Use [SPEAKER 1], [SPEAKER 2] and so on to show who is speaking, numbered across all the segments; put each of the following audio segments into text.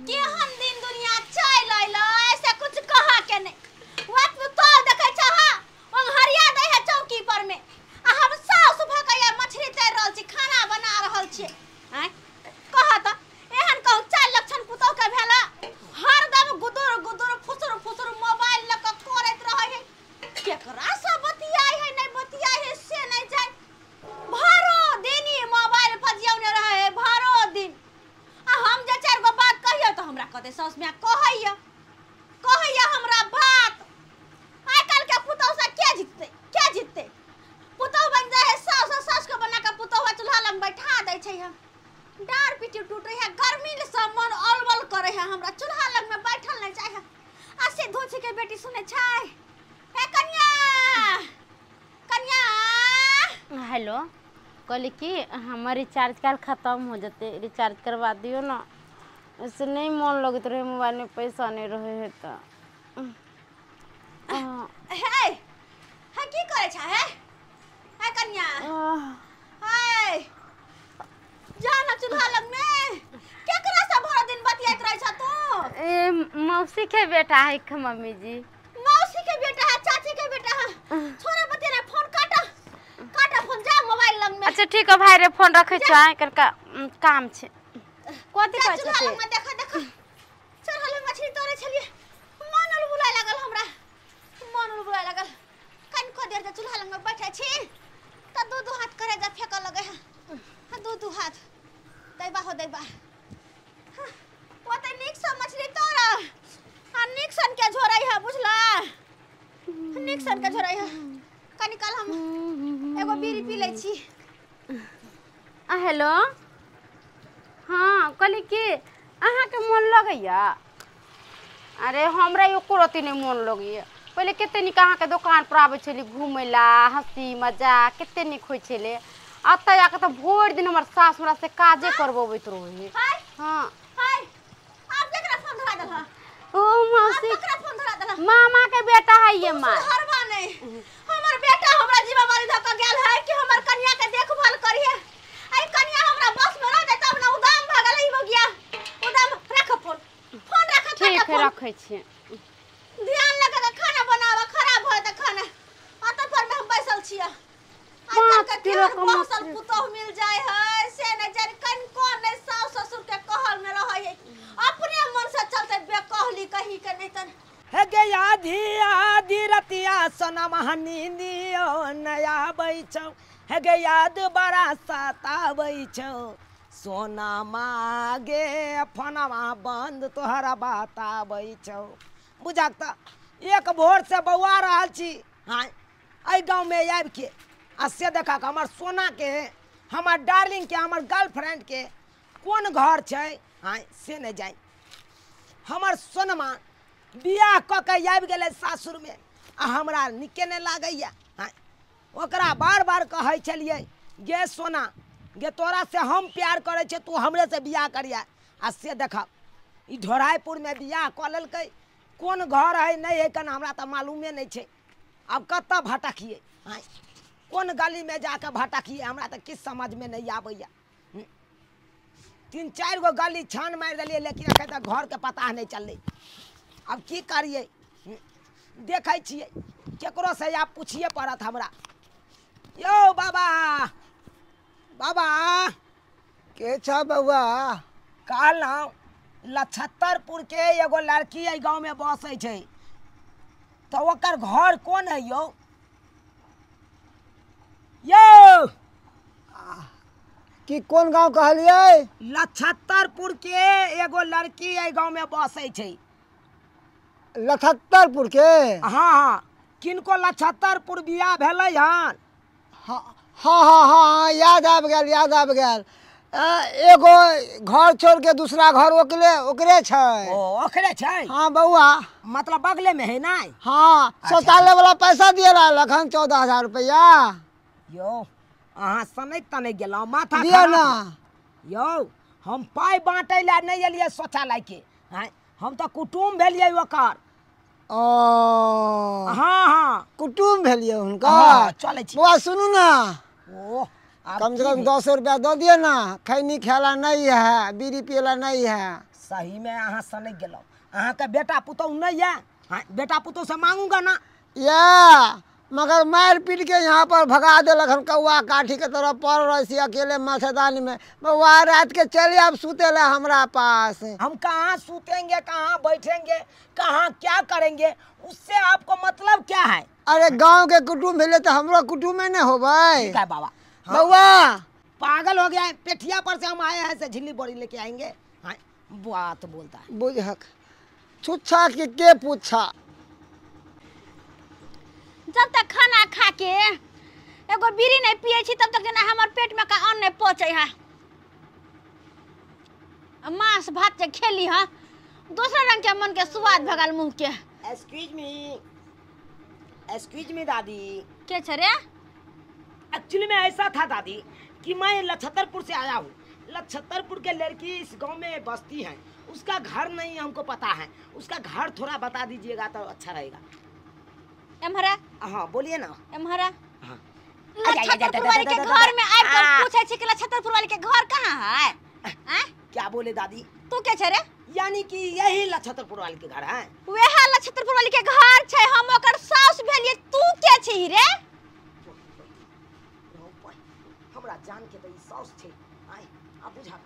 [SPEAKER 1] केहन दिन दुनिया चल अइलो ऐसे कुछ कहा के नहीं। वक्त तो देखै छ हां ओंघरिया दै है चौकी पर में आ हम सासु भ के मछली तैर रहल छी, खाना बना रहल छी। आय कह त एहन कहू चार लक्षण पुतौ के भेला हरदम गुदुर गुदुर फुसुर फुसुर मोबाइल ल के करैत रहै है। केकरा से बतियाई है नहीं बतियाई है से नहीं जान। भरो दिन ही मोबाइल फजियौने रहे है भरो दिन। आ हम जे चार गो बात कहियो त हमरा कहते सास माय कहैया कहैया हमरा बात। आइ काल के पुतौ से के जीतते के जीतते? पुतौ बन जाए है सास, सास के बना के पुतौ चूल्हा लग बैठा दै छै। हम डार पिटी टूटे है, गर्मी से मन अलबल करे है, हमरा चूल्हा लग में बैठल नहीं जाए है। आ से धोछी के बेटी सुने छै हे कन्या कन्या।
[SPEAKER 2] हेलो कहली कि हमर रिचार्ज काल खत्म हो जते, रिचार्ज करवा दियो ना। ऐसे नहीं मन लगत रहे, मोबाइल में पैसा नहीं रहे है तो।
[SPEAKER 1] हे हे की करे छ हे हे कन्या? हे जा ना चूल्हा लग में केकरा से भर दिन बतियाइत रहे छ तू?
[SPEAKER 2] ए मौसी के बेटा है ख मम्मी जी।
[SPEAKER 1] मौसी के बेटा है चाची के बेटा है? छोरा बतिया फोन काटा काटा फोन, जा मोबाइल लग में।
[SPEAKER 2] अच्छा ठीक है भाई रे, फोन रखे छ करका काम छे। कथि कहै
[SPEAKER 1] चूल्हा लग में देखा देखा चढ़ल मछली तोरे छलिए, मन उलबुलाय लागल हमरा, मन उलबुलाय लागल। कनिको देर जे चूल्हा लग में बैठे छी त दू दू हाथ करे जा फेंक लगे है, दू दू हाथ दैबा हो दैबा। ओते नीक से मछली तोरा आ नीक सन के झोरै है, बुझला? नीक सन के झोरै है। कनि काल हम एगो बीड़ी पी लै छी।
[SPEAKER 2] हेलो हाँ कहली कि अहाँके मन लगैया? अरे हमरा एको रत्ती नहीं मन लगैया। पहिले कते नीक अहाँके दोकान पर आबै छली घूमै ला, हँसी मजाक कते नीक होइ छलै। एतऽ जाकऽ तऽ भरि दिन हमर सास हमरा से काजे करबबैत रहै। हाँ
[SPEAKER 1] आब केकरा फोन धरा देलह?
[SPEAKER 2] ओ मौसी
[SPEAKER 1] केकरा फोन धरा देलह?
[SPEAKER 2] मामा के बेटा है ये। माँ
[SPEAKER 1] हरवा नहीं, हमर बेटा हमरा जिम्मेवारी धऽ के गेल है कि हमर कन्या के देखभाल करिहे। आई कन्या हमरा बस में रह जाए तब ना उदाम भऽ गेलै ई बगिया। उदाम रख फोन, फोन रख।
[SPEAKER 2] ठीक है रखै छी।
[SPEAKER 1] ध्यान लगा के खाना बनावा, खराब होय त खाना। अत पर में हम बैसल छियै। आइ काल के बसल पुतोह मिल जाय है से नहीं जाने कनको नहीं सास ससुर के कहल में रहै है, अपने मन से चलते बेकहली कही के नहीं तन।
[SPEAKER 3] हे गे आधी आधी रतिया सोनमा नींदियो नया आबै छौ, हे गे याद बड़ा सताबै छौ, सोना मागे फोनवा बंद तोहरा बात आबै छौ। बुझाक त एक भोर से बौआ रहल छी। हाँ एहि गाँव में आबि के आ से देखा हमर सोना के, हमर डार्लिंग के, हमर गर्लफ्रेंड के कोन घर छै हाँ से नहीं जाय। हमर सोनमा बियाह कऽ के आबि गेलै सासुरमे आ हमरा नीके नहि लागैया। हाँ ओकरा बार बार कहै छलियै गे सोना गे तोरा से हम प्यार करै छियै, तू हमरे से बियाह करिया। आ से देखब ई ढोराइपुरमे बियाह कऽ लेलकै, कोन घर है नहीं है कन हमरा तऽ मालूमे नहीं छै। आब कतऽ भटकियै हाँ कोन गलीमे जाकऽ भटकियै हमरा तऽ किछु समझमे नहीं आबैया। तीन चारि गो गली छान मारि देलियै लेकिन एखन तक घरके पता नहीं चललै। आब की करियै देखै छियै केकरोसँ आब पूछिए पड़त हमरा। यौ बाबा बाबा
[SPEAKER 4] के छ बौआ?
[SPEAKER 3] कहलहुँ लछत्तरपुर के एगो लड़की एहि गाँवमे बसै छै तऽ ओकर घर कोन है यौ? यौ
[SPEAKER 4] कि कोन गाँव कहलियै?
[SPEAKER 3] लछत्तरपुर के एगो लड़की एहि गाँवमे बसै छै।
[SPEAKER 4] लछत्तरपुर के?
[SPEAKER 3] हाँ हाँ। किनको लछत्तरपुर बियाह भेलै हन?
[SPEAKER 4] हाँ हाँ हाँ याद आबि गेल, याद आबि गेल। एगो घर छोड़ के दूसरा घर ओकरे ओकरे छै।
[SPEAKER 3] ओ ओकरे छै?
[SPEAKER 4] हाँ बौआ।
[SPEAKER 3] मतलब बगले में है ना?
[SPEAKER 4] हाँ। शौचालय वाला पैसा दिए रहल 14,000 रुपया।
[SPEAKER 3] यौ अहाँ सनकि तऽ नहि गेलहुँ माथा
[SPEAKER 4] दिअ ना।
[SPEAKER 3] यौ हम पाइ बाँटै लए नहि एलियै शौचालय के, हम तऽ कुटुम्ब भेलियै ओकर।
[SPEAKER 4] ओ
[SPEAKER 3] हाँ हाँ
[SPEAKER 4] कुटुम्ब भेलियै हुनकर।
[SPEAKER 3] चलै छी
[SPEAKER 4] बौआ सुनू ना,
[SPEAKER 3] ओ
[SPEAKER 4] कम से कम 10 रुपया दऽ दिअ ना, खैनी खेला नहीं है, बीड़ी पियला नहीं है।
[SPEAKER 3] सही में अहाँ सनक गेलहुँ। अहाँके बेटा पुतहु नहीं है? हाँ, बेटा पुतहु से मांगूंगा ना
[SPEAKER 4] या, मगर मार पीट के यहाँ पर भगा देलक हन, कौआ काठी के तरह पड़ रही छी अकेले मच्छरदानी में। बउआ रात के चले अब सुते ला हमरा पास।
[SPEAKER 3] हम कहाँ सुतेंगे, कहाँ बैठेंगे, कहाँ क्या करेंगे, उससे आपको मतलब क्या है?
[SPEAKER 4] अरे गांव के कुटुम्ब भेले तो हमरो कुटुम्ब में नहीं होबै।
[SPEAKER 3] ठीक है बाबा। हाँ।
[SPEAKER 4] बउआ
[SPEAKER 3] पागल हो गया है, पेठिया पर से हम आए हैं से झिल्ली बोरी लेके आएंगे। हाँ, बात बोलता है
[SPEAKER 4] बुझक छुच्छा के पूछा।
[SPEAKER 1] जब तक खाना खा के एगो बीड़ी नहीं पिए छी तब तक जना हमर पेट में का अन्न नहीं पचे है। मांस भात जे खेली है दोसर रंग के मन के स्वाद भगल मुंह के।
[SPEAKER 3] एक्सक्यूज मी, एक्सक्यूज मी दादी।
[SPEAKER 1] के छ रे?
[SPEAKER 3] एक्चुअली में ऐसा था दादी कि मैं लछतरपुर से आया हूँ। लछतरपुर के लड़की इस गांव में बसती है, उसका घर नहीं हमको पता है, उसका घर थोड़ा बता दीजिएगा तो अच्छा रहेगा।
[SPEAKER 1] एम्हरा?
[SPEAKER 3] हाँ बोलिए ना।
[SPEAKER 1] एम्हरा?
[SPEAKER 3] हाँ।
[SPEAKER 1] लछतरपुर वाले के घर में आबि के पूछे छी कि लछतरपुर वाले के घर कहाँ है? हैं?
[SPEAKER 3] क्या बोले दादी?
[SPEAKER 1] तू के छ रे?
[SPEAKER 3] यानी कि यही लछतरपुर वाले के घर है।
[SPEAKER 1] वएह लछतरपुर वाले के घर छै, हम ओकर सास भेलिए, तू के छी रे?
[SPEAKER 3] हमरा जान के त ई सास छै। आय आ बुझा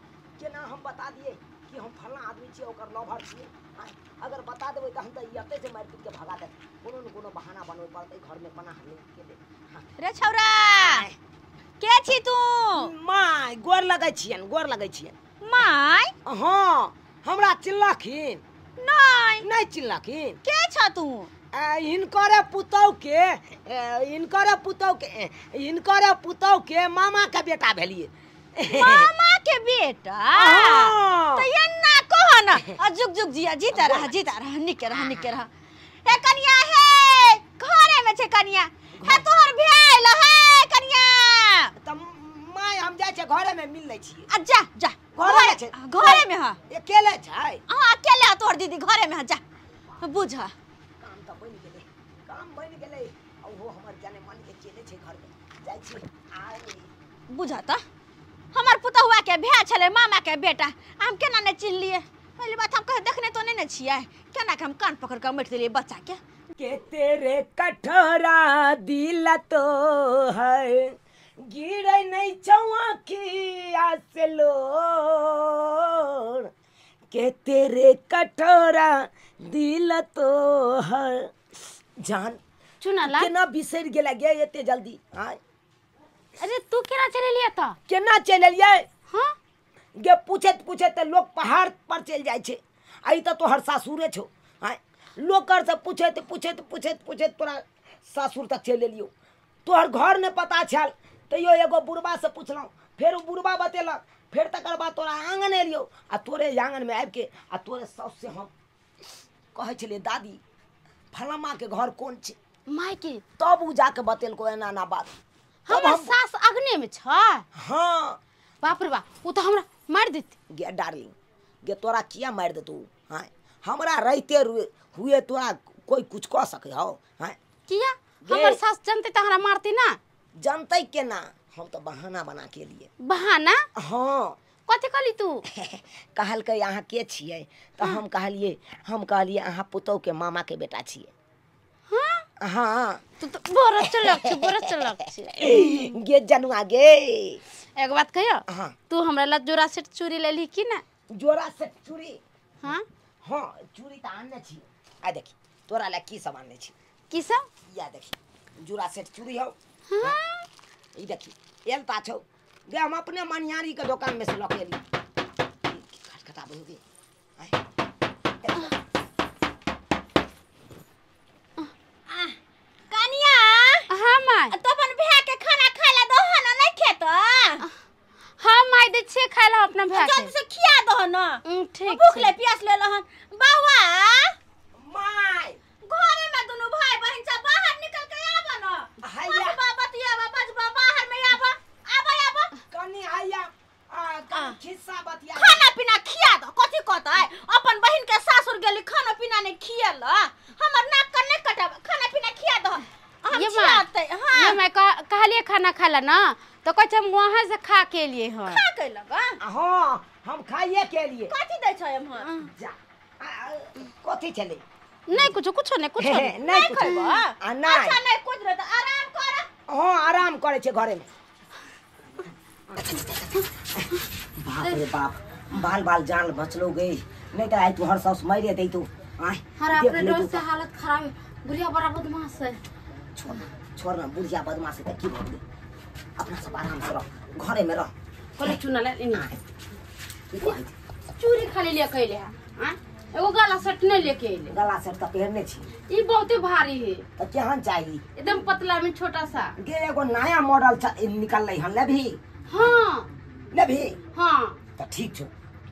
[SPEAKER 3] केना हम बता दिए कि हम फलां आदमी छियै, ओकर लवर छियै। आय अगर बता देबै त हम त एते से मारि पीट के भगा देत। कोनो न कोनो बहाना बनबै पड़तै, घर में पनाह ले के दे। हाँ।
[SPEAKER 1] रे छौरा के छी तू?
[SPEAKER 3] My गोर लगै छियन, गोर लगै छियन।
[SPEAKER 1] My?
[SPEAKER 3] हाँ, हमरा चिल्लखिन।
[SPEAKER 1] नहीं
[SPEAKER 3] नहीं चिल्लखिन।
[SPEAKER 1] के छ तू?
[SPEAKER 3] हिनकरे पुतहु के, हिनकरे पुतहु के, हिनकरे पुतहु के मामा के बेटा भेलिए।
[SPEAKER 1] मामा के बेटा? तो एना कह ना, आ जुग जुग जिया, जीता रह जीता रह, निके रह निके रह। हे कनिया, हे घरे में छे कनिया, हे तोहर भेल हे कनिया।
[SPEAKER 3] त my हम जाइ छै घरे में मिल लै छियै।
[SPEAKER 1] आ जा जा
[SPEAKER 3] घरे में छै,
[SPEAKER 1] घरे में। हां
[SPEAKER 3] अकेले छै?
[SPEAKER 1] हां अकेले, तोहर दीदी घरे में। हां जा बुझ।
[SPEAKER 3] काम त बनि गेलै, काम बनि गेलै। आ ओहो हमर जाने मन के चले छै घर में, जाइ छी। आ
[SPEAKER 1] बुझ त हमर पुतहुआ के भै छलै मामा के बेटा, हम केना नहीं चिन्हलिए? पहली बात हम कहे देखने तो नहीं ने छियै, केना के हम कान पकड़ के मटि देलिए बच्चा के।
[SPEAKER 3] के तेरे कठोरा दिल तो है गिरे नहीं चौकी से लोर, के तेरे कठोरा दिल तो है। जान
[SPEAKER 2] चुनाला
[SPEAKER 3] केना बिसरि गेला गे एते जल्दी? हाँ
[SPEAKER 2] अरे तू केना चलि एलियै त?
[SPEAKER 3] केना चलि एलियै?
[SPEAKER 2] हाँ
[SPEAKER 3] गे पूछैत पूछैत लोक पहाड़ पर चलि जाइ छै, आ ई त तोहर सासुरे छौ। हाँ लोक से पूछैत पूछैत पूछैत पूछैत तोरा सासुर तक चलि एलियौ। तोहर घर नहि पता छल तैयो एगो बुढ़बा से पुछलहुँ, फेर ओ बुढ़बा बतेलक, फेर तकर बाद तोरा आँगन एलियौ आ तोरे आँगनमे आबिके आ तोरे साउस से हम कहै छलियै दादी फलामाके घर कोन छै?
[SPEAKER 2] मायके।
[SPEAKER 3] तब ओ जाके बतेलको एना एना बात।
[SPEAKER 2] हमर सास अगने में छ?
[SPEAKER 3] हाँ।
[SPEAKER 2] बाप रे बाप, ओ तो हमरा मारि देत।
[SPEAKER 3] गे डार्लिंग, गे तोरा किया मारि देतौ? हाँ हमरा रहिते हुए तोरा कोई कुछ कह सकै हौ? हाँ
[SPEAKER 2] किया? हमर सास जनते त हमरा मारती ना।
[SPEAKER 3] जनते केना? हम तो बहाना बना के लिए।
[SPEAKER 2] बहाना?
[SPEAKER 3] हाँ।
[SPEAKER 2] कथी कहली तू?
[SPEAKER 3] कहलकै अहाँ के छियै? तो हम कहलिए, हम कहलिए अहाँ पुतहु के मामा के बेटा छियै।
[SPEAKER 2] हाँ?
[SPEAKER 3] हाँ।
[SPEAKER 2] तू तो बड़ा चलक छी, बड़ा चलक छी
[SPEAKER 3] गे जनुआ गे।
[SPEAKER 2] एगो बात कहियो?
[SPEAKER 3] हाँ।
[SPEAKER 2] तू हमरा ला जोड़ा सेट चूड़ी लेली कि ना?
[SPEAKER 3] जोड़ा सेट चूड़ी?
[SPEAKER 2] हाँ
[SPEAKER 3] हाँ चूड़ी तो आनने छी। आ देखी तोरा ला की सब आनने छी।
[SPEAKER 2] की सब?
[SPEAKER 3] या देखी जोड़ा सेट चूड़ी हौ।
[SPEAKER 2] हाँ
[SPEAKER 3] ई देखी एलता छौ गे, हम अपने मनिहारी के दुकान में से लऽ के एली। खटखटाबै हो गे।
[SPEAKER 1] कनिया।
[SPEAKER 2] हाँ my.
[SPEAKER 1] तो अपन भैया के खाना खाय ला दहो ना, नहीं खेतो?
[SPEAKER 2] हाँ my they छियै खाय ला अपना भैया के।
[SPEAKER 1] जल्दी से खिया दहो ना,
[SPEAKER 2] ठीक।
[SPEAKER 1] भूख ले प्यास ले लहन। बाबा
[SPEAKER 3] my
[SPEAKER 1] घरे में दुनू भाई बहन सब बाहर निकल के आबा ना।
[SPEAKER 3] हैया
[SPEAKER 1] बाबा बतियाबा बजबा बाहर में आबा आबा आबा।
[SPEAKER 3] कनी हैया आ कनी खिस्सा बतिया।
[SPEAKER 1] खाना पीना खिया दो। कथी कहतै? अपन बहिन के सासुर गेली खाना पीना नहीं खियल, हमर नाक के नहीं कटब, खाना पीना खिया दो। हम खियाते। हां
[SPEAKER 2] ये मैं कहलिए खाना खाला ना तो कहै छै हम वहां से खा के लिए हन।
[SPEAKER 1] खा के लगा?
[SPEAKER 3] हां हम खाइए के लिए।
[SPEAKER 1] कथी दै छै एम्हर?
[SPEAKER 3] जा कथी छलै?
[SPEAKER 2] नहीं कुछ कुछ नहीं कुछ
[SPEAKER 3] नहीं
[SPEAKER 1] नहीं खैबो।
[SPEAKER 3] आ नहीं
[SPEAKER 1] अच्छा नहीं कुछ रह त आराम कर।
[SPEAKER 3] हां आराम करे छे घरे में। बाप रे बाप, बाल बाल जान बचलो गई, नहीं तो आई तू हर सास मारे दे तू। आय
[SPEAKER 2] हर अपने डर से हालत खराब है। बुढ़िया बड़ा बदमाश है।
[SPEAKER 3] छोड़ ना छोड़ ना, बुढ़िया बदमाश है त की भऽ गेलै? अपना सब आराम से रह, घरे में रह।
[SPEAKER 2] कोले चुना ले इनी
[SPEAKER 3] की कहै छी?
[SPEAKER 2] चूड़ी खाली ले के अइले हां, एगो गला सेट नहीं लेके अइले।
[SPEAKER 3] गला सेट त पहिरने छी।
[SPEAKER 2] ई बहुते भारी है।
[SPEAKER 3] त केहन चाही?
[SPEAKER 2] एकदम पतला में छोटा सा।
[SPEAKER 3] गे एगो नया मॉडल निकललै हन, लेबही?
[SPEAKER 2] हां
[SPEAKER 3] लेबही?
[SPEAKER 2] हां
[SPEAKER 3] त ठीक छौ,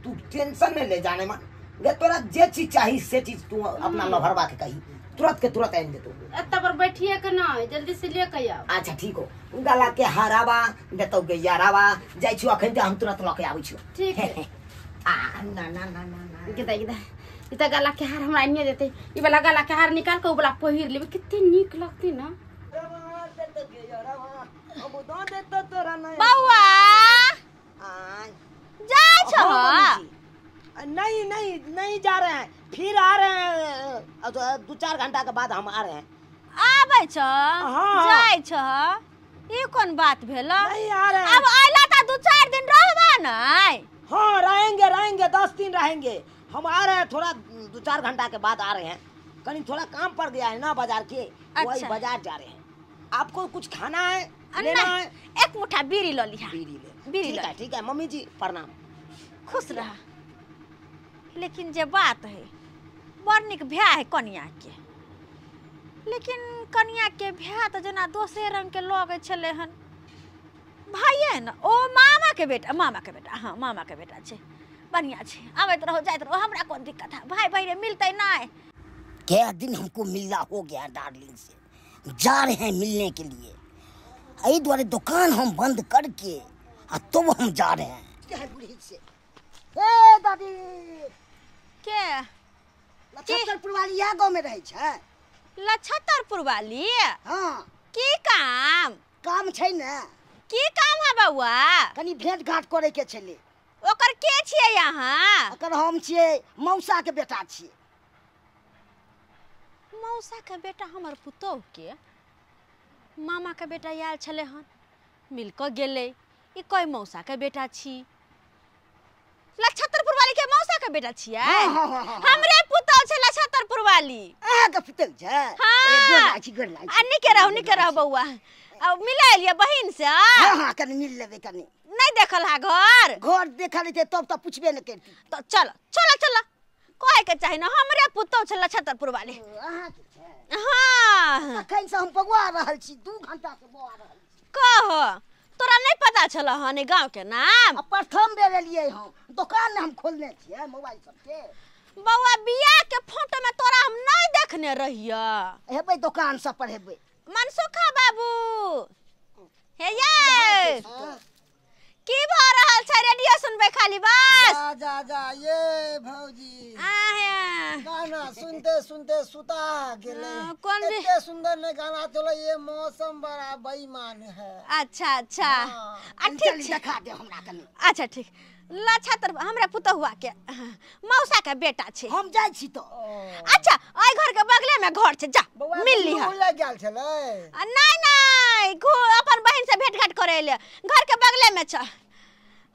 [SPEAKER 3] तू टेंशन नहीं ले जाने मन। गे तोरा जे चीज चाही से चीज तू अपना लभरवा के कही, तुरंत के तुरंत आनि देतौ।
[SPEAKER 2] एत्ता पर बैठिए के ना, जल्दी से लेके आओ।
[SPEAKER 3] अच्छा ठीक हो, गला के हरावा देतौ गे यारावा, जाइ छु अखन त हम तुरंत लके आबै छु।
[SPEAKER 2] ठीक है।
[SPEAKER 3] आ ना ना ना ना ना
[SPEAKER 2] गिदा गिदा ई त गला के हार हमरा आनिए देते। ई वाला गला के हार निकाल के उ वाला पहिर लेबै, कितनी नीक लगती ना।
[SPEAKER 1] बौआ जाइ छह?
[SPEAKER 3] नहीं नहीं नहीं जा रहे हैं, फिर आ रहे हैं, 2-4 घंटा के बाद हम आ रहे हैं।
[SPEAKER 1] आबै छ? जाइ छ? ई कोन बात भेल?
[SPEAKER 3] नहीं आ रहे हैं।
[SPEAKER 1] अब अइला त 2-4 दिन रहबा नै?
[SPEAKER 3] हाँ रहेंगे रहेंगे, 10 दिन रहेंगे। हम आ रहे हैं, थोड़ा 2-4 घंटा के बाद आ रहे हैं, कहीं थोड़ा काम पड़ गया है ना बाजार के। अच्छा। वही बाजार जा रहे हैं। आपको कुछ खाना है लेना है?
[SPEAKER 1] एक मुठ्ठा बीड़ी ल लिहा।
[SPEAKER 3] बीड़ी ले, बीड़ी। ठीक है ठीक है मम्मी जी, प्रणाम।
[SPEAKER 1] खुश रहा। लेकिन जे बात है बड़ नीक भ्या है कनिया के, लेकिन कनिया के भ्या तो जेना दोसरे रंग के लगै छलै हन। भाइये न ओ मामा के बेटा, मामा के बेटा, हाँ मामा के बेटा छै, बढ़िया छै, आबैत रहो जाइत रहो, हमरा कोन दिक्कत है, भाई बहिन मिलतै नहीं।
[SPEAKER 5] क्या दिन हमको मिलना हो गया डार्लिंग से, जा रहे हैं मिलने के लिए, एहि दुआरे दुकान हम बंद करके आ तब हम जा रहे हैं।
[SPEAKER 4] बुढ़ी से ए दादी
[SPEAKER 1] के
[SPEAKER 4] लछत्तरपुर वाली इएह गाँव में रहै छै?
[SPEAKER 1] लछत्तरपुर वाली?
[SPEAKER 4] हाँ।
[SPEAKER 1] की काम?
[SPEAKER 4] काम छै ने।
[SPEAKER 1] की काम है बौआ?
[SPEAKER 4] कनी भेंट घाट करे के छलै।
[SPEAKER 1] ओकर के छियै यहाँ?
[SPEAKER 4] ओकर हम छियै, मौसा के बेटा छियै।
[SPEAKER 1] मौसा के बेटा हमर पुतोह के मामा के बेटा आयल छलै हन, मिल कऽ गेलै। ई कोई मौसा के बेटा छी? लछत्तरपुर वाली के मौसा के बेटा छियै?
[SPEAKER 4] हाँ, हाँ, हाँ,
[SPEAKER 1] हमरे पुतोह छै लछत्तरपुर वाली।
[SPEAKER 4] अहाँ के पुतोह छै?
[SPEAKER 1] हाँ।
[SPEAKER 4] ए गोर लागै छी, गोर लागै छी।
[SPEAKER 1] आ नीके रहू, नीके रहू बौआ। आ मिला एलियै बहिन से?
[SPEAKER 4] हाँ हाँ कनी मिल लेबै कनी।
[SPEAKER 1] नहीं देखल हा घर?
[SPEAKER 4] घर देखल हेतै तब तऽ पुछबे ने करती।
[SPEAKER 1] तो चलो चलो चलो, कहे के चाही ना, हमरे पुतोह छै लछत्तरपुर वाली।
[SPEAKER 4] अहाँ के छै?
[SPEAKER 1] हाँ।
[SPEAKER 4] अखन से हम बौआ रहल छी, 2 घंटा से बौआ रहल छी।
[SPEAKER 1] कह तोरा नहीं पता छल हन गाँव के नाम?
[SPEAKER 4] प्रथम बेर एलियै हम, दुकान हम खोलने छियै मोबाइल सबके।
[SPEAKER 1] बौआ बियाह के फोटो में तोरा हम नहीं देखने रहिय।
[SPEAKER 4] हेबै दुकान सब पर हेबै।
[SPEAKER 1] मनसुखा बाबू हे ये की भ रहल छै? रेडियो सुनबै खाली बस।
[SPEAKER 4] जा जा जा ये भौजी
[SPEAKER 1] आहे
[SPEAKER 4] गाना सुनते सुनते सुता गेलै।
[SPEAKER 1] कौन
[SPEAKER 4] एते सुंदर ने गाना चलो, ये मौसम बड़ा बेईमान है।
[SPEAKER 1] अच्छा अच्छा आ ठीक छै,
[SPEAKER 4] देखा दे हमरा कनी।
[SPEAKER 1] अच्छा ठीक। लछत्तर हमरा पुतहुआ के मौसा के बेटा छै।
[SPEAKER 4] हम जाइ छी तो।
[SPEAKER 1] अच्छा एहि घर के बगले में घर छै, जा मिल लिहा।
[SPEAKER 4] बौआ गेल छलै?
[SPEAKER 1] नहीं नहीं, अपन बहिन से भेंट घाट करे ले, घर के बगले में छ।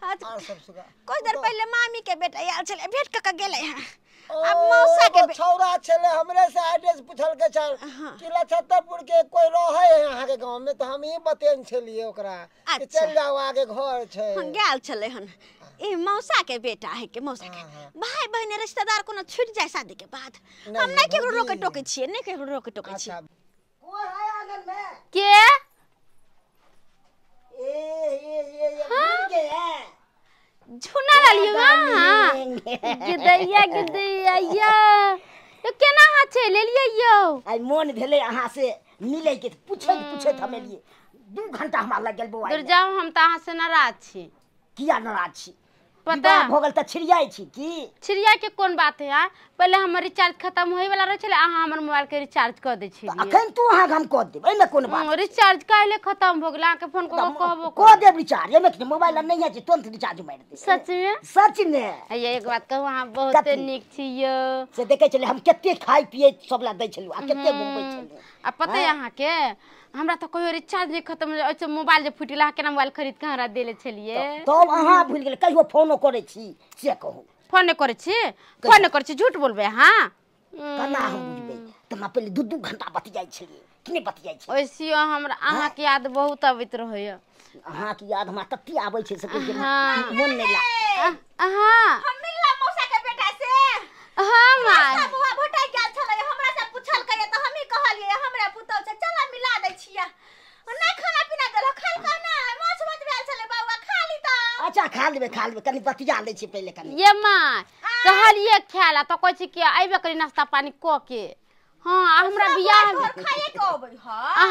[SPEAKER 4] और सब सुगा
[SPEAKER 1] कुछ देर पहले मामी के बेटा आयल छलै, भेंट क के गेलै हन। अब मौसा के
[SPEAKER 4] छौड़ा छलै, हमरे से एड्रेस पूछल के छल कि लछत्तरपुर के कोई रहै है अहाँ के गांव में, तो हम ही बतेन छलियै ओकरा कि चल जाओ आगे घर छै।
[SPEAKER 1] हम गेल छलै हन। ई मौसा के बेटा है के मौसा के भाई बहन रिश्तेदार कोनो छूट जाय शादी के बाद, हम नहीं केकरो रोके टोके छियै, नहीं केकरो रोके टोके छियै।
[SPEAKER 4] कोई है आंगन में?
[SPEAKER 2] के
[SPEAKER 4] ए ए ए ये मिल गया
[SPEAKER 2] झुना लालियो। हां गिदैया गिदैया या तो केना हां छै लेलियै यौ?
[SPEAKER 5] आइ मोन भेलै अहाँ से मिलै के, पूछैत पूछैत हम एलियै, 2 घंटा हमरा लग गेल बौआ।
[SPEAKER 2] दूर जाउ, हम तऽ अहाँ से नाराज छी।
[SPEAKER 5] किया नाराज छी?
[SPEAKER 2] पता
[SPEAKER 5] भऽ गेल तऽ छिड़ियाइ छी की? छिड़िया
[SPEAKER 2] के कोन बात है यार? पहले हमर रिचार्ज खत्म होय वाला रहे छले, अहाँ हमर मोबाइल के रिचार्ज कर दै छी।
[SPEAKER 5] अखन तू अहाँ हम कऽ देब, एहिमे कोन बात?
[SPEAKER 2] रिचार्ज काल्हि खत्म भऽ गेल, अहाँ के फोन कऽ के कहबो
[SPEAKER 5] कऽ देब रिचार्ज, एहिमे की मोबाइल नहीं है, तुरंत रिचार्ज मारि देब।
[SPEAKER 2] सच में?
[SPEAKER 5] सच में।
[SPEAKER 2] ये एक बात कहू, अहाँ बहुत नीक छी यौ।
[SPEAKER 5] से देखै छलै हम कते खाइ पिए सब ला दै छलहुँ आ कते घुमबै छलहुँ।
[SPEAKER 2] आ पता है अहाँ के हमरा तऽ कहियो रिचार्ज नहीं खत्म हो, मोबाइल जे फुटि गेल अहाँ केना मोबाइल खरीद के हमरा देले छलियै?
[SPEAKER 5] तब अहाँ भूलि गेलै, कहियो फोनो करै छी से कहू?
[SPEAKER 2] फोन नहि करै छी, फोन नहि करै छी, झूठ बोलबै अहाँ?
[SPEAKER 5] केना हम बुझबै? तऽ हमरा पहिले 2-2 घंटा बतियाइ छलियै कि नहि बतियाइ छलियै?
[SPEAKER 2] ओइसियो हमरा अहाँके याद बहुत अबैत रहैया।
[SPEAKER 5] अहाँके याद हमरा तते आबै छै से मोन नहि लाग।
[SPEAKER 2] अहाँ
[SPEAKER 1] हम मिलला मौसा के बेटा से।
[SPEAKER 2] हाँ माय,
[SPEAKER 1] बौआ भटकि गेल छलै, हमरा से पुछलकै तऽ हमही कहलियै हमरा पुतहु छै, चल मिला दै छियै। नहि खाना पीना देलक, खालका नहि, माछ भात भेल छलै बौआ, खा ली तऽ।
[SPEAKER 5] अच्छा खा लेबै, खा लेबै, कनि बतिया लै छी पहिले कनि।
[SPEAKER 2] ये माय कहलियै खाय ला तऽ कहै छी कि अयबे करी नाश्ता पानी कऽ के। हाँ हमरा बियाह में
[SPEAKER 1] खाए के अबै
[SPEAKER 2] ह,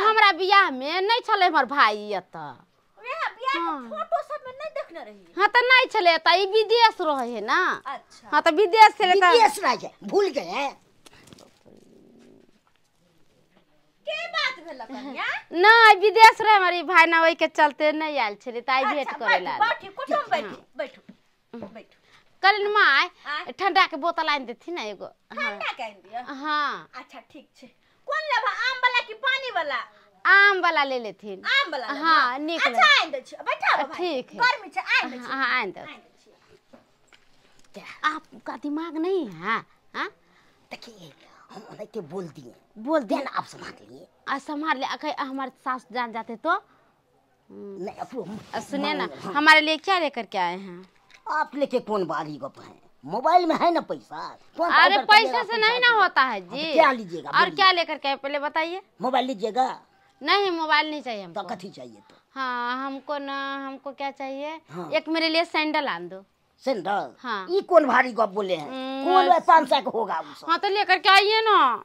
[SPEAKER 2] हमरा बियाह में नहीं छलै हमर भाई एतऽ।
[SPEAKER 1] वएह बियाह के फोटो सब में नहीं देखने रही।
[SPEAKER 2] हाँ तऽ नहीं छलै एतऽ, ई विदेश रहै है ना।
[SPEAKER 1] अच्छा
[SPEAKER 2] हाँ तऽ विदेश छलै तऽ
[SPEAKER 5] विदेश रहै छै, भूल गए
[SPEAKER 1] के बात भेल कन्या?
[SPEAKER 2] नहीं विदेश रहे हमारी भाई ना, ओहि के चलते नहीं आयल छलै तऽ आई भेंट करे ला।
[SPEAKER 1] बैठू कुटुम, बैठू बैठू बैठू।
[SPEAKER 2] कहलिन माय ठंडा के बोतल आनि देथिन ना एगो।
[SPEAKER 1] ठंडा के आनि दिअ?
[SPEAKER 2] हाँ।
[SPEAKER 1] अच्छा ठीक छै। कोन लेबा, आम वाला कि पानी वाला?
[SPEAKER 2] आम वाला ले लेथिन।
[SPEAKER 1] आम वाला?
[SPEAKER 2] हाँ नीक।
[SPEAKER 1] अच्छा आनि दै छी, बैठा भाई।
[SPEAKER 2] ठीक है,
[SPEAKER 1] गर्मी छै, आनि दै छी।
[SPEAKER 2] हाँ आनि दे। आपका दिमाग नहीं है? हाँ
[SPEAKER 5] देखिए हम ओनाहिते बोल दिए,
[SPEAKER 2] बोल दिए
[SPEAKER 5] ना, आप संभाल लिए।
[SPEAKER 2] आ संभाल ले, अगर हमारे सास जान जाते तो
[SPEAKER 5] नहीं।
[SPEAKER 2] सुनिए ना, हमारे लिए क्या लेकर के आए हैं
[SPEAKER 5] आप? लेके कौन बारी गप है, मोबाइल में है ना पैसा।
[SPEAKER 2] अरे पैसे से नहीं ना होता है जी।
[SPEAKER 5] क्या लीजिएगा
[SPEAKER 2] और क्या लेकर के आए पहले बताइए?
[SPEAKER 5] मोबाइल लीजिएगा?
[SPEAKER 2] नहीं मोबाइल नहीं चाहिए हमको।
[SPEAKER 5] तो कथी चाहिए तो?
[SPEAKER 2] हाँ हमको ना, हमको क्या चाहिए? एक मेरे लिए सैंडल आन दो।
[SPEAKER 5] सैंडल?
[SPEAKER 2] हाँ।
[SPEAKER 5] ये कौन भारी गप बोले हैं, कौन 500 का होगा?
[SPEAKER 2] हाँ तो लेकर के आइए ना।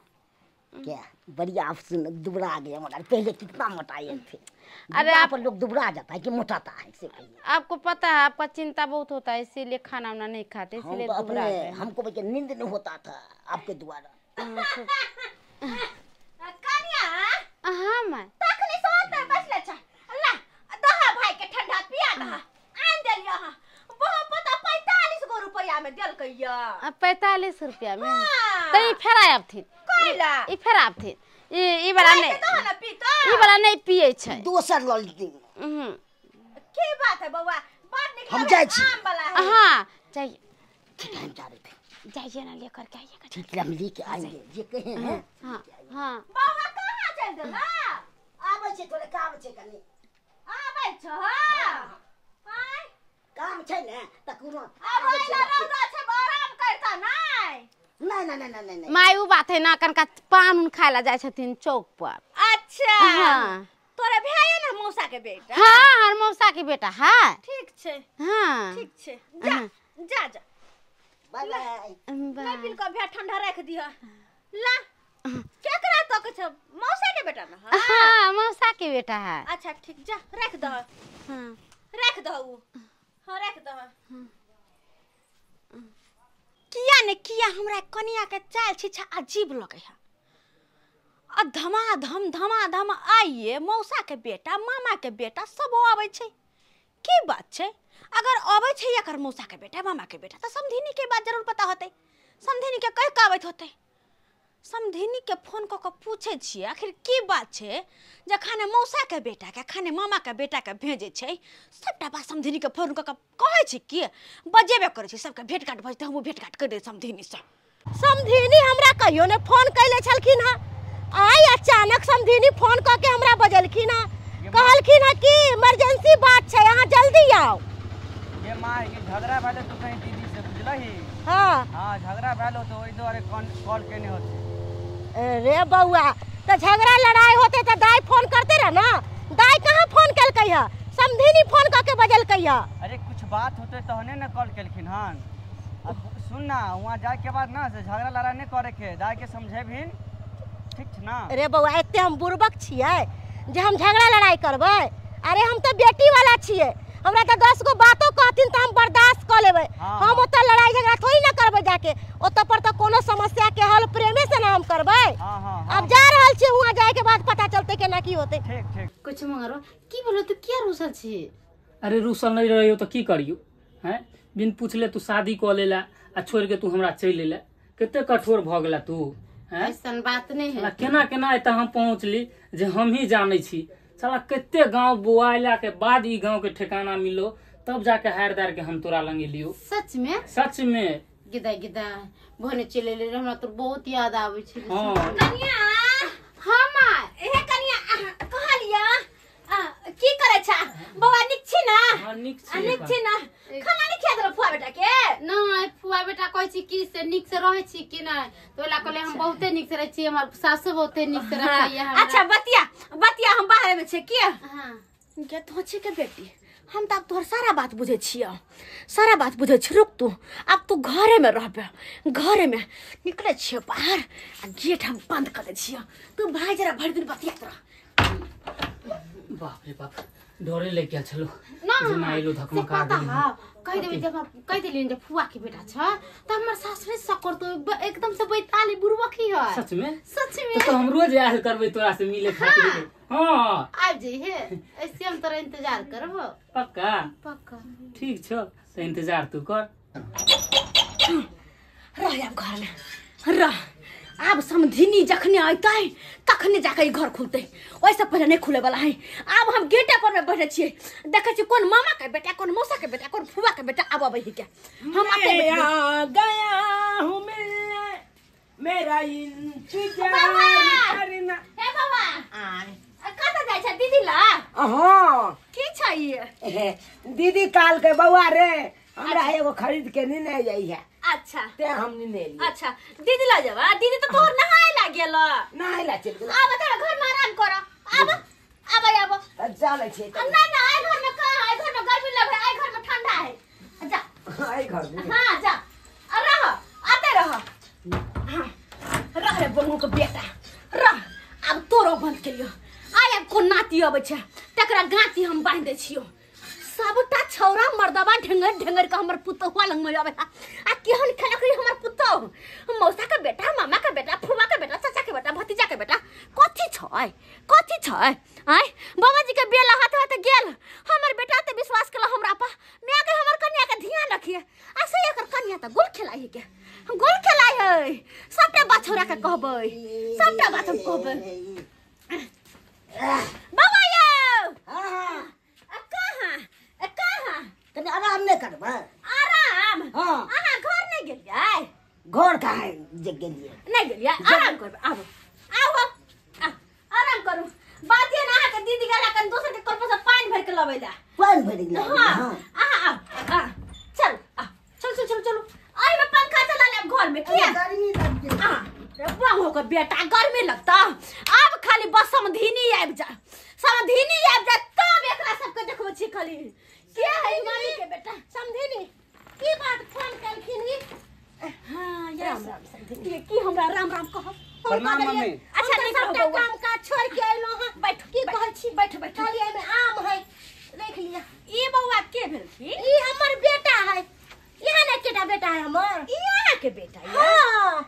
[SPEAKER 5] क्या बढ़िया, आप सुन दुबरा गया मगर पहले कितना मोटाए थे।
[SPEAKER 2] अरे
[SPEAKER 5] आप लोग दुबरा जाता है कि मोटाता है से कहिए?
[SPEAKER 2] आपको पता है आपका चिंता बहुत होता है, इसीलिए खाना वाना नहीं खाते, इसीलिए दुबरा गए।
[SPEAKER 5] हमको बच्चे नींद नहीं होता था आपके द्वारा।
[SPEAKER 1] कन्या
[SPEAKER 2] हाँ माय
[SPEAKER 1] तखनी सोते बैठले छ, ला दहा भाई के ठंडा पिया दहा आन देलियै। हां बहुत पता 45 गो रुपया में देलकैया।
[SPEAKER 2] 45 रुपया में? त ई फेर आबथिन।
[SPEAKER 1] कैला
[SPEAKER 2] ई फेर आबथिन? ई वाला नहीं, ई वाला नहीं पिए छै,
[SPEAKER 5] दोसर ल ली।
[SPEAKER 1] की बात है बौआ, बड़ नीक
[SPEAKER 5] हम जाइ छी।
[SPEAKER 1] आम वाला है।
[SPEAKER 2] हां जाइए,
[SPEAKER 5] ठीक है हम जा रहे थे,
[SPEAKER 2] जाइए ना लेकर के आइएगा।
[SPEAKER 5] ठीक है हम लेके आएंगे, ये कहे हैं।
[SPEAKER 2] हां हां
[SPEAKER 1] बौआ कहां चल गेला?
[SPEAKER 5] आबै छै, थोड़े काम छै कनी।
[SPEAKER 1] आबै छ? हां आय
[SPEAKER 5] काम छै ने त कोनो
[SPEAKER 1] आबै छै, रौदा छै, आराम करता नै।
[SPEAKER 5] नहीं नहीं नहीं नहीं
[SPEAKER 2] my उ बात है ना, कनका पान उन खाए ला जाय छथिन चौक पर।
[SPEAKER 1] अच्छा
[SPEAKER 2] हाँ।
[SPEAKER 1] तोरे भाई है ना मौसा के बेटा?
[SPEAKER 2] हाँ हर मौसा के बेटा है।
[SPEAKER 1] ठीक छै।
[SPEAKER 2] हाँ
[SPEAKER 1] ठीक छै, जा जा जा,
[SPEAKER 5] बाय बाय।
[SPEAKER 1] नहीं पिल के भे ठंडा रख दिह। ला केकरा तक छ, मौसा के बेटा ना?
[SPEAKER 2] हाँ मौसा के बेटा है।
[SPEAKER 1] अच्छा ठीक, जा रख दह।
[SPEAKER 2] हां
[SPEAKER 1] रख दह उ। हां रख दह। किया ने किया हमरा कनिया के चाल छिछा अजीब लगे है। आ धमाधम धमाधम आइए मौसा के बेटा मामा के बेटा सब आबै छै, की बात छै? अगर अबै छै एकर मौसा के बेटा मामा के बेटा तऽ समधिनी के बात जरूर पता होतै, समधिनी के कहि के आबैत होतै। समधिनी के फोन कऽ के पूछै छियै आखिर की बात छै जे खाने मौसा के बेटा के खाने मामा के बेटा के भेजै छै। सबटा बात समधिनी के फोन कऽ के कहै छै कि बजेबे करै छै, सबके भेंट घाट भऽ जेतै, हमहूँ भेंट घाट करि देबै समधिनीसँ। समधिनी हमरा कहियो ने फोन कैले छलखिन हँ, आइ अचानक समधिनी फोन कऽ के हमरा बजलखिन हँ, कहलखिन हँ कि इमरजेंसी बात छै, अहाँ जल्दी आउ।
[SPEAKER 6] ये माँ के झगड़ा भेल तो कहीं दीदी से बुझलही?
[SPEAKER 1] हाँ
[SPEAKER 6] हाँ झगड़ा भेल तो ओहि दुआरे कॉल केने होते।
[SPEAKER 1] अरे बौआ तो झगड़ा लड़ाई होते तो दाई फोन करते रहे ना, दाई कहाँ फोन केलकै है, समधिनी फोन कऽ के बजलकै है।
[SPEAKER 6] अरे कुछ बात होते तहने ना कॉल केलखिन हन। अब सुन ना, वहाँ जाए के बाद ना से झगड़ा लड़ाई नहीं करे के, दाई के समझेबिन, ठीक छै ना?
[SPEAKER 1] अरे बौआ एते हम बुड़बक छियै जे हम झगड़ा लड़ाई करबै? अरे हम तो बेटी वाला छियै, हमरा त 10 गो बातो कहथिन त हम बर्दाश्त क लेबै। हम ओत लड़ाई झगड़ा थोड़ी ना करबै जाके, ओत पर त कोनो समस्या के हल प्रेमे से ना हम करबै। अब जा रहल छी, हुआ जाए के बाद पता चलते केना की होते।
[SPEAKER 6] ठीक ठीक।
[SPEAKER 2] कुछ मंगरो की बोलो तू किया रुसल छी?
[SPEAKER 7] अरे रुसल नहीं रहियो तो की करियो हैं? बिन पूछले तू शादी क लेला आ छोड़ के तू हमरा चल लेला, कते कठोर भ गेला तू हैं?
[SPEAKER 2] ऐसन बात नहीं है।
[SPEAKER 7] केना केना एतऽ हम पहुँचली जे हम ही जानै छी। साला कते गांव बोआला के बाद ई गांव के ठिकाना मिलो तब जाके हार दार के हम तोरा लंगे लियो।
[SPEAKER 2] सच में?
[SPEAKER 7] सच में।
[SPEAKER 2] गिदा गिदा भने चले ले, हमरा तो बहुत याद आवे छै।
[SPEAKER 7] हां
[SPEAKER 1] कनिया,
[SPEAKER 2] हां मां
[SPEAKER 1] ए कनिया कहलिया की करे छा बौआ? निक छी ना?
[SPEAKER 7] हां निक छी।
[SPEAKER 1] निक छी ना? खाना नहीं खिया देलो फुआ बेटा के?
[SPEAKER 2] नहीं, फुआ बेटा कहै छी कि से निक से रहै छी कि नहीं, तो ओला कहले हम बहुते निक से रहै छी, हमर सासु बहुते निक से रखैया हमरा।
[SPEAKER 1] अच्छा बतिया बतिया, हम बाहर में छे के।
[SPEAKER 2] हां
[SPEAKER 1] के तो छी के बेटी, हम त अब तोहर सारा बात बुझै छियो, सारा बात बुझै छी। रुक तू, अब तू घरे में रहबे, घरे में निकले छियो बाहर आ गेट हम बंद कर दे छियो। तू भाई जरा भर दिन बतियात रह।
[SPEAKER 7] बाप रे बाप, डरे ले गया छलो
[SPEAKER 2] ना
[SPEAKER 7] जेना आइलो धकमका देली।
[SPEAKER 2] कह देबे जब कह देली जे फुआ के बेटा छ त हमर सासुरे सकर तो एकदम से बैताली बुड़बकी है।
[SPEAKER 7] सच में?
[SPEAKER 2] सच में।
[SPEAKER 7] तो हम रोज आयल करबे तोरा से मिले खातिर। हां
[SPEAKER 2] आब जे हे, ऐसे हम तोरा इंतजार करबो।
[SPEAKER 7] पक्का?
[SPEAKER 2] पक्का।
[SPEAKER 7] ठीक छ त इंतजार तू कर।
[SPEAKER 1] रह आब घर में रह, आब समधिनी जखने अयतै तखने जाके ई घर खुलतै, ओहिसँ पहिले नहीं खुले वाला है। आब हम गेटे पर में बैठे छियै, देखै छियै कोन मामा के बेटा, कोन मौसा के बेटा, कोन फुआ के बेटा आब अबै है के। हम आते
[SPEAKER 3] आ गया हूं मिलने, मेरा इंतजार करना।
[SPEAKER 1] हे बाबा कतऽ जाइ छै दीदी ला?
[SPEAKER 3] हां
[SPEAKER 1] की छै ई?
[SPEAKER 3] दीदी काल के बौआ रे हमरा एगो खरीद के नहीं ने जाई है।
[SPEAKER 1] अच्छा
[SPEAKER 3] ते हम नहीं ले लिए।
[SPEAKER 1] अच्छा दीदी ला जावा, दीदी तो तोहर नहाय ला गेल।
[SPEAKER 3] नहाय ला चल गेल।
[SPEAKER 1] आब तोरा घर में आराम कर, आब आब आब
[SPEAKER 3] जा ले छै।
[SPEAKER 1] ना ना आई घर में कहां, आई घर में गर्मी लगे, आई घर में ठंडा है, जा
[SPEAKER 3] आई घर में।
[SPEAKER 1] हां जा रह, आते रह। हां रह रे बहू के बेटा रह, आब तोरो बंद के लियो। आय आब कोन नाती अबै छै तकरा गांती हम बांधि दै छियो। सबटा छौरा मर्दबा ढेंगर ढेंगर के हमर पुतहुआ लंग में आवे आ केहन खेलक रे हमर पुतहु, मौसा के बेटा, मामा के बेटा, फुआ के बेटा, चाचा के बेटा, भतीजा के बेटा, कथी छै कथी छै? आय बाबाजी के बेला हाथ हाथ गेल, हमर बेटा ते विश्वास केला हमरा पा, माय के हमर कन्या के ध्यान रखिए आ से एकर कन्या त गोल खेलाइ है के, गोल खेलाइ है। सबटा बात छौरा के कहबै, सबटा बात हम कहबै। बाबा यौ
[SPEAKER 5] हां
[SPEAKER 1] कहां कहां
[SPEAKER 5] तनी आराम नहीं करबै?
[SPEAKER 1] आराम?
[SPEAKER 5] हां
[SPEAKER 1] अहाँ घर नहीं गेलियै?
[SPEAKER 5] घर कहाँ जे गेलियै?
[SPEAKER 1] नहीं गेलियै, आराम करबै। आबो आबो आराम करू। बात ये ना अहाँ के दीदी गेला कन दोसर के कल पर से पानी भर के लबै ला।
[SPEAKER 5] पानी भर के?
[SPEAKER 1] हां अहाँ आ चल आ चल चल चल चलू, आई में पंखा चला लेब घर में किया
[SPEAKER 5] गर्मी लग गेल।
[SPEAKER 1] हां रे बाबू के बेटा गर्मी लगता। आब खाली बस समधिनी आबि जा, समधिनी आबि जा तब एकरा सबके देखबै छी खाली। के है मामी के बेटा
[SPEAKER 8] समधिनी? की बात फोन कलखिन ई?
[SPEAKER 1] हां राम राम समधिनी, की हमरा राम राम कहब?
[SPEAKER 6] प्रणाम मम्मी।
[SPEAKER 1] अच्छा निक रहो
[SPEAKER 8] सबटा काम काज छोड़ के अइलो हां।
[SPEAKER 1] बैठ,
[SPEAKER 8] की कहै छी?
[SPEAKER 1] बैठ बैठ।
[SPEAKER 8] खाली एमे आम है रख लिया।
[SPEAKER 1] ई बौआ के भेलखिन?
[SPEAKER 8] ई हमर बेटा है। यहाँ ने केटा बेटा है हमर?
[SPEAKER 1] ई अहाँ के बेटा है?
[SPEAKER 8] हां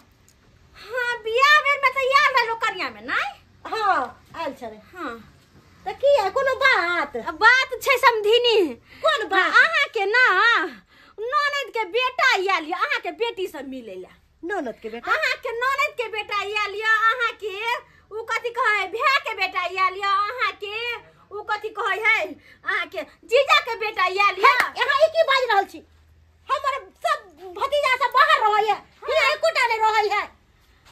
[SPEAKER 1] हां बियाह बेर में त याद रहलो कन्या में नहीं?
[SPEAKER 8] हां आयल छले।
[SPEAKER 1] हां
[SPEAKER 8] त की है कोनो बात?
[SPEAKER 1] बात छै समधिनी।
[SPEAKER 8] कोन बात?
[SPEAKER 1] अहाँ के ना ननद के बेटा आयल है अहाँ के बेटी से मिले ला।
[SPEAKER 8] ननद के बेटा?
[SPEAKER 1] अहाँ के ननद के बेटा आयल है, अहाँ के उ कथी कहै भाय के बेटा आयल है, अहाँ के उ कथी कहै है अहाँ के जीजा के बेटा आयल है।
[SPEAKER 8] यहाँ ई की बाजि रहल छी? हमर सब भतीजा सब बाहर रहै है, यहाँ एकोटा नहीं रहै है।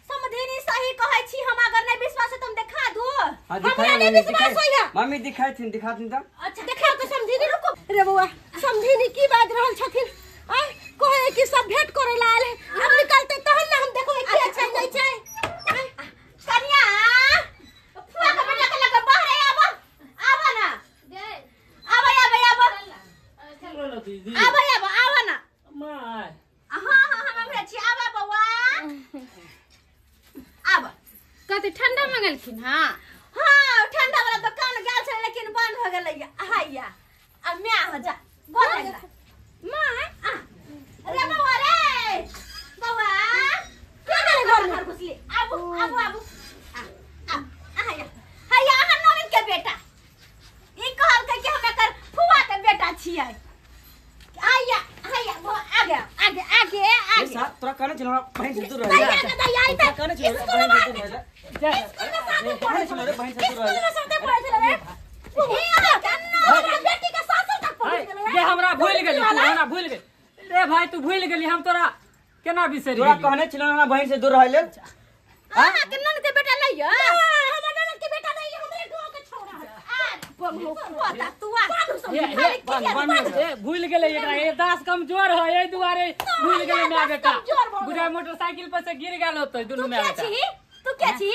[SPEAKER 1] समधिनी सही कहै छी हम, अगर नहीं विश्वास है तो हम देखा दू।
[SPEAKER 8] हमरा नहीं विश्वास होइया।
[SPEAKER 6] मम्मी दिखाथिन दिखाथिन त।
[SPEAKER 1] अच्छा देखाओ तो समधिनी। रुको
[SPEAKER 8] रे बौआ, समधिनी की बाजि रहल छथिन? आय कहै कि सब भेंट करे ला आयल है, हम निकलते तहन ना हम देखबै की छै नहीं छै।
[SPEAKER 1] कन्या फुआ के बेटा के लग बाहर आब, आब ना, आब आब आब आब आब आब ना।
[SPEAKER 7] My
[SPEAKER 1] हां हां हम हमरा छी, आब बौआ आब।
[SPEAKER 2] कथी ठंडा मंगलखिन? हां
[SPEAKER 1] हां ठंडा वाला दुकान गेल छै लेकिन बंद हो गेलै। हाया आ मैं हो जा गोर लग मां आ रे बौआ रे बौआ के गेले घर में घुसली आबू आबू आबू आ आ आ हैया अहाँ ननद के बेटा ई कहलकै कि हम एकर फुआ के बेटा छियै। आया आया बौआ आगे आगे आगे आगे
[SPEAKER 6] साहब तोरा कहने छलो बहन से दूर रह
[SPEAKER 8] दैया दैया ई त
[SPEAKER 6] कहने छलो बहन से दूर रह
[SPEAKER 7] जा
[SPEAKER 8] स्कूल में साथे पढ़े
[SPEAKER 6] कहने छलो रे बहन से दूर
[SPEAKER 8] स्कूल
[SPEAKER 6] रह
[SPEAKER 8] में साथे पढ़े छले रे ई अहाँ के हमरा बेटी के सासुर तक पहुंच गेलै
[SPEAKER 7] जे हमरा भूल गेली तू हमरा भूल गेली रे भाई तू भूल गेली हम तोरा केना बिसरि
[SPEAKER 6] तोरा
[SPEAKER 7] गेली।
[SPEAKER 6] कहने छलो हमरा बहन से दूर रह लेल।
[SPEAKER 1] अहाँ के ननद के बेटा नहीं है?
[SPEAKER 8] हमर ननद के बेटा नहीं हमरे गांव के छोरा है।
[SPEAKER 1] आ पता तू आ
[SPEAKER 7] हे हे बन ए भूल गेलै एकरा ए दास कमजोर है एहि दुआरे भूल गेलै my बेटा। बुझा मोटरसाइकिल पर से गिर गेल होतै दुनू
[SPEAKER 1] तू
[SPEAKER 7] my
[SPEAKER 1] के
[SPEAKER 7] बेटा।
[SPEAKER 1] छी तू के छी?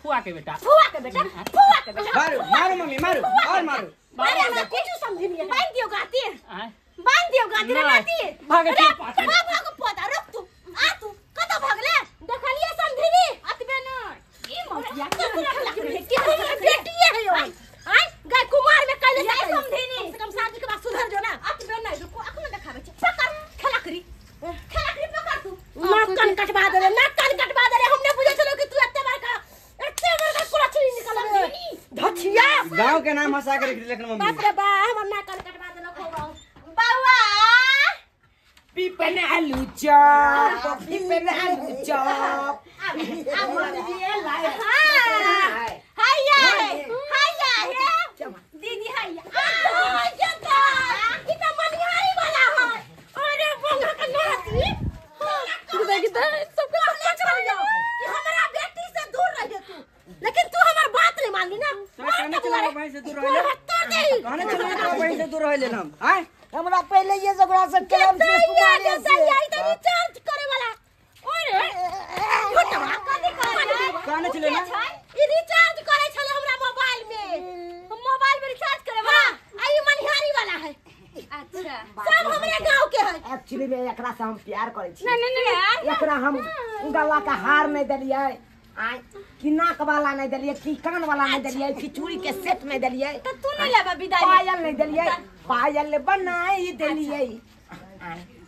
[SPEAKER 7] फुआ के बेटा
[SPEAKER 1] फुआ के बेटा फुआ के बेटा
[SPEAKER 6] मारू मारू मम्मी मारू और मारू।
[SPEAKER 8] अरे हमरा कुछ समझ नहीं
[SPEAKER 1] बांध दियो गाती
[SPEAKER 7] आय
[SPEAKER 1] बांध दियो गाती रे
[SPEAKER 7] नहीं,
[SPEAKER 1] नाती
[SPEAKER 7] भागे
[SPEAKER 1] अरे
[SPEAKER 7] छी पाछे।
[SPEAKER 1] भाग भाग पोता रुक तू आ तू कत भागले
[SPEAKER 8] देखलिए समझिनी
[SPEAKER 1] अतबे न ई मौतिया
[SPEAKER 8] के बेटी है यो आय गाय कुमार में कैले
[SPEAKER 1] ये समधिनी।
[SPEAKER 8] कम से कम शादी के बाद सुधर जो ना।
[SPEAKER 1] अतबे नहीं रुको अखन देखाबै छी पकड़ खेलकरी खेलकरी पकड़ तू।
[SPEAKER 8] नाक कान कटवा देले नाक कान कटवा देले हमने बुझे छलो कि तू एते बड़का कुलछनी निकल धछिया
[SPEAKER 6] गांव के नाम हंसा के रख देलक मम्मी।
[SPEAKER 8] बाप रे बा हमर नाक कान कटवा देलक हो
[SPEAKER 1] बौआ
[SPEAKER 3] पीपन आलू चॉप पीपन आलू चॉप
[SPEAKER 1] हां हैया हैया हे दीदी हैया
[SPEAKER 8] आ जता ई त मनिहारी वाला है। अरे बंगा के नाती देख दे सबके सब चल जाओ कि हमरा बेटी से दूर रहिए तू लेकिन तू हमर बात नहीं मानली ना।
[SPEAKER 6] तोरा कहने छलो बहन से दूर रह लेल
[SPEAKER 8] तोड़ दे
[SPEAKER 6] कहने छलो तोरा बहन से दूर रह लेल हम आय
[SPEAKER 3] हमरा पहले ये झगड़ा से कलम से कुमारी से
[SPEAKER 8] आई त रिचार्ज करे वाला। अरे छोटवा
[SPEAKER 1] कथी कहै
[SPEAKER 6] कहने छले ना
[SPEAKER 8] ई रिचार्ज करे छले हमरा मोबाइल में
[SPEAKER 1] मोबाइल में रिचार्ज करे वाला
[SPEAKER 8] हां आई मनिहारी वाला है।
[SPEAKER 1] अच्छा
[SPEAKER 8] सब हमरे गांव के है।
[SPEAKER 3] एक्चुअली में एकरा से हम प्यार करै छी।
[SPEAKER 2] नहीं नहीं नहीं
[SPEAKER 3] एकरा हम गला का हार नहीं देलियै आय कि नाक वाला नहीं देलियै कि कान वाला नहीं देलियै कि चूड़ी के सेट नहीं देलियै
[SPEAKER 1] तो तू नहीं लेबा विदाई में?
[SPEAKER 3] पायल नहीं देलियै पायल बनाई देलियै।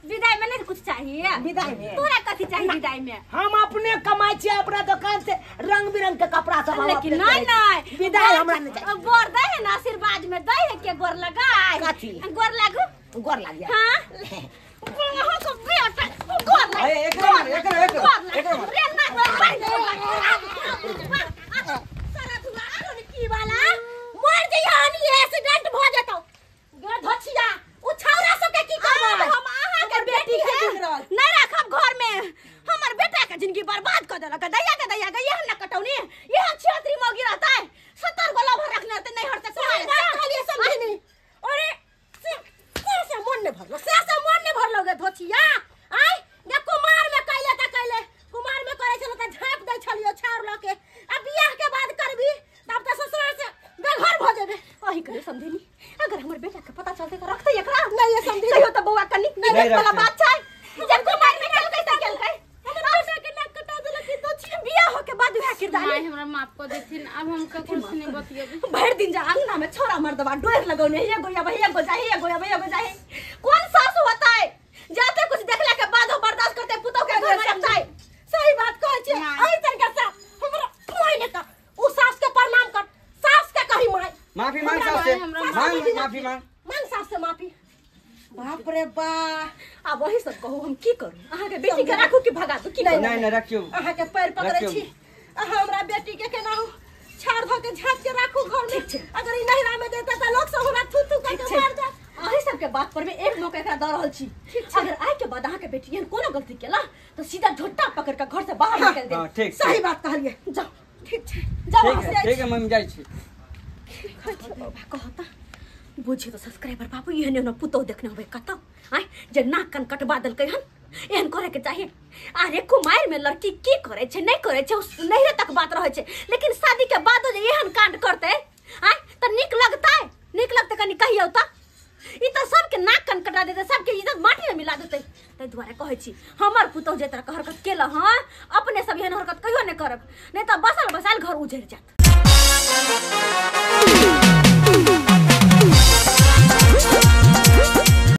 [SPEAKER 1] विदाई में नहीं कुछ चाहिए?
[SPEAKER 3] विदाई में
[SPEAKER 1] तोरा कथी चाहिए विदाई में?
[SPEAKER 3] हम अपने कमाई छियै अपना दुकान से रंग बिरंग के कपड़ा सब हम
[SPEAKER 1] लेकिन
[SPEAKER 3] अपने
[SPEAKER 1] नहीं
[SPEAKER 3] करै छी।
[SPEAKER 1] नहीं
[SPEAKER 3] विदाई हमरा नहीं चाहिए।
[SPEAKER 1] गोर दै है ना आशीर्वाद में दै है के गोर लगाए
[SPEAKER 3] कथी?
[SPEAKER 1] गोर लागू
[SPEAKER 3] गोर लागिया
[SPEAKER 1] हां गोर को बेटा गोर लाग
[SPEAKER 6] अरे एकरा मार एकरा एकरा एकरा मार
[SPEAKER 1] रे ना
[SPEAKER 8] सारा धुआ आरो की वाला मर जइया हनी एक्सीडेंट भ जेतौ गे धछिया उ छौरा सब के की करबै
[SPEAKER 1] हम अहाँ के बेटी के नहीं राखब घर में हमर बेटा के जिंदगी बर्बाद कर देलक दैया के दैया के यह न कटौनी यह छिहत्तरी मौगी रहता है 70 गो लभर रखने रहते नहीं हरते
[SPEAKER 8] सही बात कहलिए समझिनी। अरे से मन ने भरलो से मन ने भरलो गे धोछिया आय गे कुमार में कैले त कैले कुमार में करे छलो त झाप दै छलियो छाउर ल के आ बियाह के बाद करबी तब त ससुराल से बेघर भ जेबे।
[SPEAKER 1] अही करे समझिनी अगर हमर बेटा के पता चलते त रखते एकरा
[SPEAKER 8] नहीं ये समझिनी
[SPEAKER 1] कहियो त बौआ कनी
[SPEAKER 6] नहीं
[SPEAKER 1] नहीं वाला
[SPEAKER 6] रखते।
[SPEAKER 1] बात छै जब कुमार में केलकै त केलकै
[SPEAKER 8] हमर बेटा के नाक कटा देलक कि धोछिया
[SPEAKER 1] बियाह हो के बाद उहे किरदानी
[SPEAKER 2] माय हमरा माफ कर देथिन अब हम ककरो से नहीं बतियेबै।
[SPEAKER 1] भरि दिन जा अंगना में छोरा मर्दवा डोर लगौने एगो या भैया गो जाही एगो या भैया गो जाही कौन सासु होता है जाते कुछ देखला के बाद हो बर्दाश्त करते पुतोह के घर में रखता है।
[SPEAKER 8] सही बात कहै छी एहि तरीका से हमरा माय ने त उ सास के प्रणाम कर सास के कही माय
[SPEAKER 6] माफी मांग सास से मांग माफी मांग
[SPEAKER 8] मांग सास से माफी। बाप रे बा
[SPEAKER 1] अब वही सब कहू हम की करू अहाँ के बेटी के राखू कि भगा दू की
[SPEAKER 8] नहीं,
[SPEAKER 6] नहीं नहीं रखियो
[SPEAKER 8] अहाँ के पैर पकड़ै
[SPEAKER 6] रखियौ।
[SPEAKER 8] छी अहाँ हमरा बेटी के केनाहु छाड़ ध के झाँप के राखू घर में अगर ई नहिरा में देता त लोग सब हमरा थू थू करके मार देत।
[SPEAKER 1] अही सबके बात पर में एक मौका एकरा दऽ रहल छी अगर आइ के बाद अहाँ के बेटी एहन कोनो गलती केला तो सीधा झोटा पकड़ के घर से बाहर निकल
[SPEAKER 6] हां
[SPEAKER 1] दे।
[SPEAKER 6] ठीक
[SPEAKER 8] सही बात कहलिए जाओ ठीक छै
[SPEAKER 1] जाओ
[SPEAKER 6] ठीक
[SPEAKER 1] वहाँ से
[SPEAKER 6] है ठीक है मम्मी जाइ छी।
[SPEAKER 1] कहता बुझियो तो सब्सक्राइबर बाबू एहन एहन पुतोह देखने होबै कतौ आँय जे नाक कान कटवा देलकै हन एहन करे के चाहिए। अरे कुमारि में लड़की की करे छै नहीं करे छै नहिरे तक बात रहे छै लेकिन शादी के बादो जे एहन कांड करते आँय त नीक लगतै नीक लगतै कनी कहियौ त ई त सबके नाक कान कटा देतै सबके इज्जत माटी में मिला देतै। ताहि दुआरे कहै छी हमर पुतोह जे तरह के हरकत केल हँ अपने सब एहन हरकत कहियो नहि करब नहीं तऽ बसल बसायल घर उजड़ि जायत।